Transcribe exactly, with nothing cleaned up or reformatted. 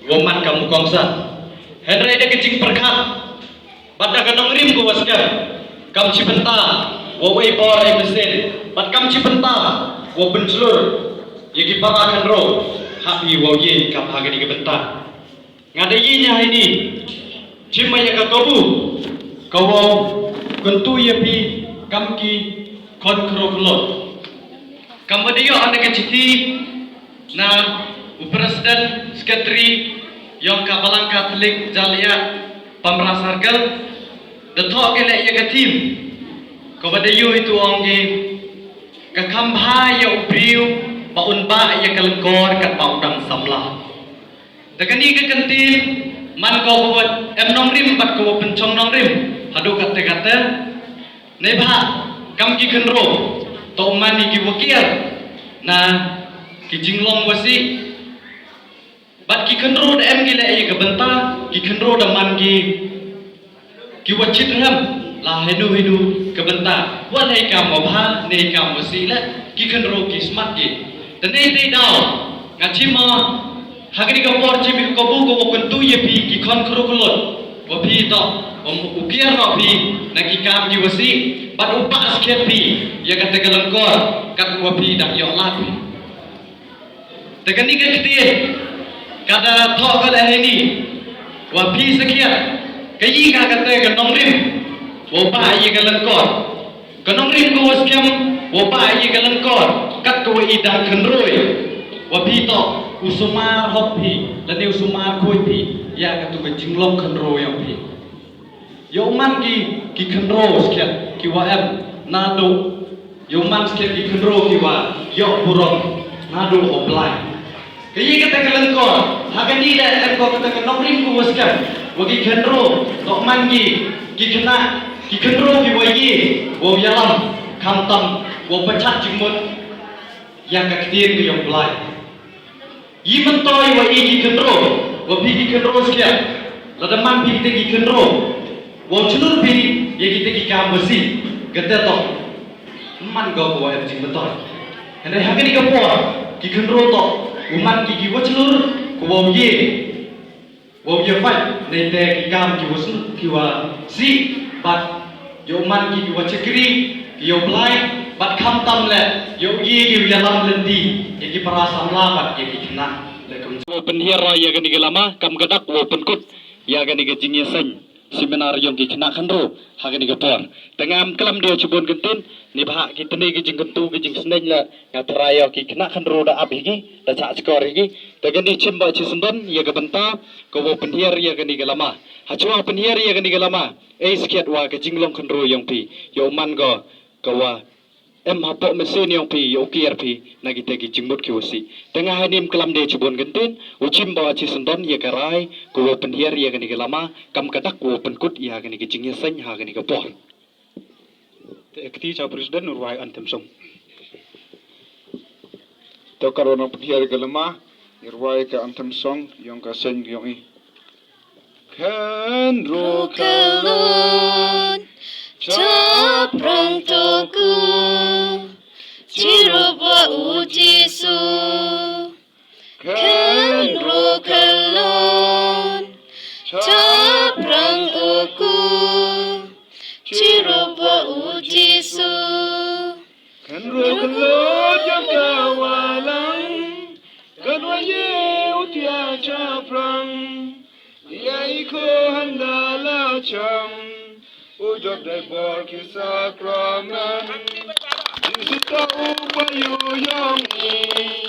wa man kam u kongsan. Hynrei da ka jingpyrkhat bad da ka nongrim ka wa skem, kam chibynta wow e bor e mynsiem, bad kam chibynta wow pynchlur ya ki para khynraw ha phi wow ye kam ha kani ka bynta. Nga da ye nia heini, chim ma ya ka kabu ka wow kyntu ya phi kam ki khon khynraw khyllood. Kam wa da yoh na ka chithi na u President Secretary yong ka Balang Catholic Jalyiah Pamra Circle, da thoh ki leh ya ka theme ka wa da yoh itu, ong ki, ka kham bha ya u briew ba un bah ya ka lyngkor katba u dang samla. Da kani ka kyntien, man ko ka wa em nongrim bad ka wa pynchong nongrim haduh katte katte. Neibhah kam ki khynraw toh man i ki wa kiar na ki jinglong wa sih. Bad ki khynraw da em ki leh ya ka bynta, ki khynraw da man ki ki wa chit rhem la heinu heinu ka bynta. Wa nei kam wa bha, nei kam wa sih leh, ki khynraw ki smat ki. Te nei te daw nga chim ma ha kani ka por chim i ka kabu ka wa kyntu ya phi ki khon khynraw khyllood, wa phi toh, um, u kiar noh phi na ki kam ki wa sih, bad u bah skhem phi ya katte ka lyngkor kat wa phi dang yoh lad phi. Te kani ka ktien ka da thoh ka leh heini, wa phi sakhiat ka yi ka katte ka nongrim wow bah ya ka lyngkor. Ka nongrim ka wa skem wow bah ya ka lyngkor kat ka wa i dang khynraw. Wa phi toh u sumar hok phi lane u sumar khuid phi ya katu ka jinglong khynraw yong phi. Yow man ki ki khynraw skhem ki wa em naduh, yow man skhem ki khynraw ki wa yoh burom naduh u Blai. Ka yi katte ka lyngkor, ha kani leh em ko katte ka nongrim ka wa skem, wa ki khynraw toh man ki ki khynnah, ki khynraw ki wa ye wow yalam, khamtam wow pachat jingmut ya ka ktien ka yong Blai. Yi myntoi wa i ki khynraw, wa phi ki khynraw skhem, lada man phi te ki khynraw wow chlur phi ya kite ki kam wa sih, katte toh man ko ka wa em jingmyntoi. Hynrei ha kani ka por ki khynraw toh u man ki ki wa chlur, ka wow ye, wow ya pait neite ki kam ki wa sih, ki wa sih, bad yow man ki ki wa chakri ki yow Blai, bad khamtam leh yow ye ki wa yalam lynti ya ki para samla bad ya ki khynnah. Leh kam wow pynhiar ya kani ka lama kam ka dak wow pynkut ya kani ka jingïaseng seminar yong ki khynnah khynraw ha kani ka por. Te ngam klam de chibun kyntien, neibhah kitni ki jingkyntu ki jingsneng leh nga trai ya ki khynnah khynraw da ap hi ki, da chah chkor hi ki. Te kani chim ba chi syndon ya ka bynta ka wow pynhiar ya kani ka lama. Ha chwa pynhiar ya kani ka lama, ei skhem wa ka jinglong khynraw yong phi yow man ko ka wa em hapoh mynsiem yong phi, yow kiar phi na kite ki jingmut ki wa sih. Te nga heini klam de chibun kyntien, u chim ba chi syndon ya ka rai ka wow pynhiar ya kani ka lama kam ka dak wow pynkut ya kani ka jingïaseng ha kani ka por. Te kti cha President u rwai anthem song. To ka ro na pynhiar ka lama, i rwai ka anthem song yong ka seng yong i. Khynraw khyllood, chaprang to ku, chirup wa u Jisu. Khynraw khyllood, chaprang u ku, chirup wa u Jisu. Khynraw khyllood ya ka wa lang, katwa ye u tia chaprang, ya i ko handa la cham, u jop dei bor ki sakramen. Jisu ta u wa yu yong i,